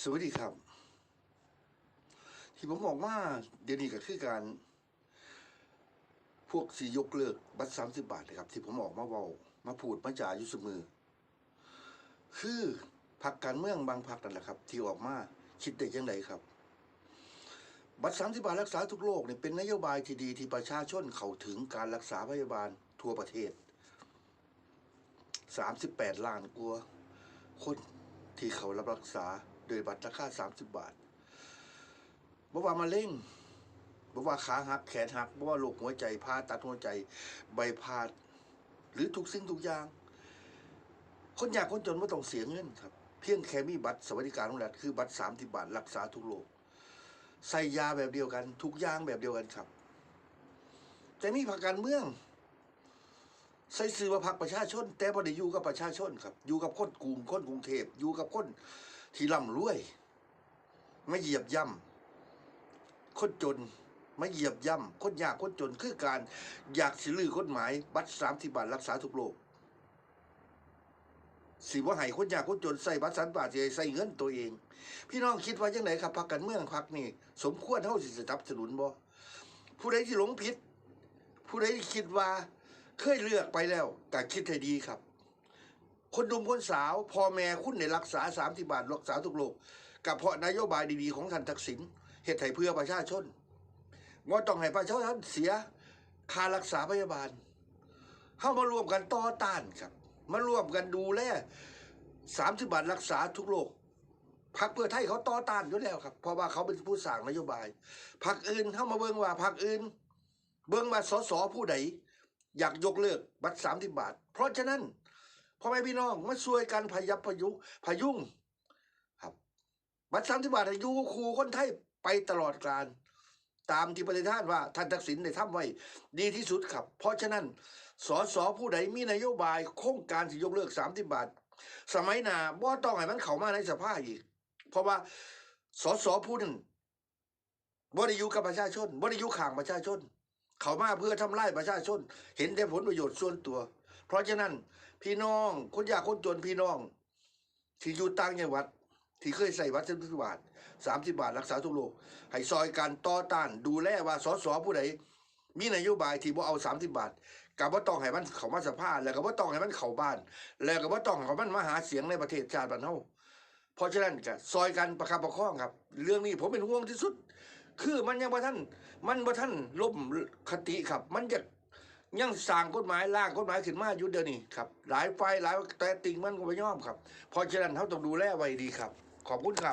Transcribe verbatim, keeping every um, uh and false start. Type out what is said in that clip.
สวัสดีครับ ที่ผมออกมาเดี๋ยวนี้ก็คือการ พวกสิยกเลิกบัตรสามสิบบาทนะครับ ที่ผมออกมาเว้ามาพูดมาจาอยู่เสมอ คือพรรคการเมืองบางพรรคนั่นแหละครับ ที่ออกมาคิดได้จังไดครับ บัตรสามสิบบาทรักษาทุกโรคนี่เป็นนโยบายที่ดีที่ประชาชนเข้าถึงการรักษาพยาบาลทั่วประเทศ สามสิบแปดล้านกว่าคนที่เขารับรักษาโดยบัตรราคาสามสิบบาท บ่ว่ามะเร็ง บ่ว่าขาหักแขนหัก บ่ว่าโรคหัวใจ ผ่าตัดหัวใจ ใบพาส หรือทุกสิ่งทุกอย่าง คนยากคนจนบ่ต้องเสียเงินครับ เพียงแค่มีบัตรสวัสดิการของรัฐ คือบัตรสามสิบบาทรักษาทุกโรค ใส่ยาแบบเดียวกัน ทุกอย่างแบบเดียวกันครับ แต่มีพรรคการเมือง ใส่ชื่อว่าพรรคประชาชน แต่บ่ได้อยู่กับประชาชนครับ อยู่กับคนกรุง คนกรุงเทพ อยู่กับคนที่ร่ำรวย มาเหยียบย่ำคนจน มาเหยียบย่ำคนยากคนจน คือการอยากสิรื้อกฎหมายบัตรสามสิบบาทรักษาทุกโรค สิบ่ให้คนยากคนจนใส่บัตรสามสิบบาท สิให้ใส่เงินตัวเอง พี่น้องคิดว่าจังไดครับ พรรคการเมืองพรรคนี้ สมควรเฮาสิสนับสนุนบ่ ผู้ใดที่หลงผิด ผู้ใดที่คิดว่าเคยเลือกไปแล้ว ก็คิดให้ดีครับ คนหนุ่มคนสาว พ่อแม่คุณได้รักษาสามสิบบาทรักษาทุกโรค ก็เพราะนโยบายดีๆของท่านทักษิณ เฮ็ดให้เพื่อประชาชน บ่ต้องให้ประชาชนเสียค่ารักษาพยาบาล เฮามาร่วมกันต่อต้านครับ มาร่วมกันดูแลสามสิบบาทรักษาทุกโรค พรรคเพื่อไทยเขาต่อต้านอยู่แล้วครับ เพราะว่าเขาเป็นผู้สร้างนโยบาย พรรคอื่น เฮามาเบิ่งว่าพรรคอื่น เบิ่งว่า สส ผู้ใดอยากยกเลิกบัตรสามสิบบาท เพราะฉะนั้น พ่อแม่พี่น้องมาช่วยกันพยับพยุง พยุงครับ บัตรสามสิบบาทให้อยู่คู่คนไทยไปตลอดกาล ตามที่ประธานว่าท่านทักษิณได้ทำไว้ดีที่สุดครับ เพราะฉะนั้น สส ผู้ใดมีนโยบายโครงการสิยกเลิกสามสิบบาท สมัยหน้าบ่ต้องให้มันเข้ามาในสภาอีก เพราะว่า สส ผู้นั้นบ่ได้อยู่กับประชาชน บ่ได้อยู่ข้างประชาชน เข้ามาเพื่อทำลายประชาชน เห็นแต่ผลประโยชน์ส่วนตัว เพราะฉะนั้นพี่น้องคนยากคนจนพี่น้อง ที่อยู่ต่างจังหวัด ที่เคยใส่บัตรสามสิบบาท สามสิบบาทรักษาทุกโรค ให้ซอยกันต่อต้านดูแลว่า สส ผู้ใดมีนโยบายที่บ่เอาสามสิบบาท ก็บ่ต้องให้มันเข้ามาสภา แล้วก็บ่ต้องให้มันเข้าบ้าน แล้วก็บ่ต้องให้มันมาหาเสียงในประเทศชาติบ้านเฮา เพราะฉะนั้นก็ซอยกันประคับประคองครับ เรื่องนี้ผมเป็นห่วงที่สุด คือมันยังบ่ทัน มันบ่ทันล้มคติครับ มันจะยังสร้างกฎหมาย ร่างกฎหมายขึ้นมาอยู่เดี๋ยวนี้ครับ หลายฝ่ายหลาย แต่ติ่งมันก็บ่ยอมครับ เพราะฉะนั้นเฮาต้องดูแลไว้ดีครับ ขอบคุณครับ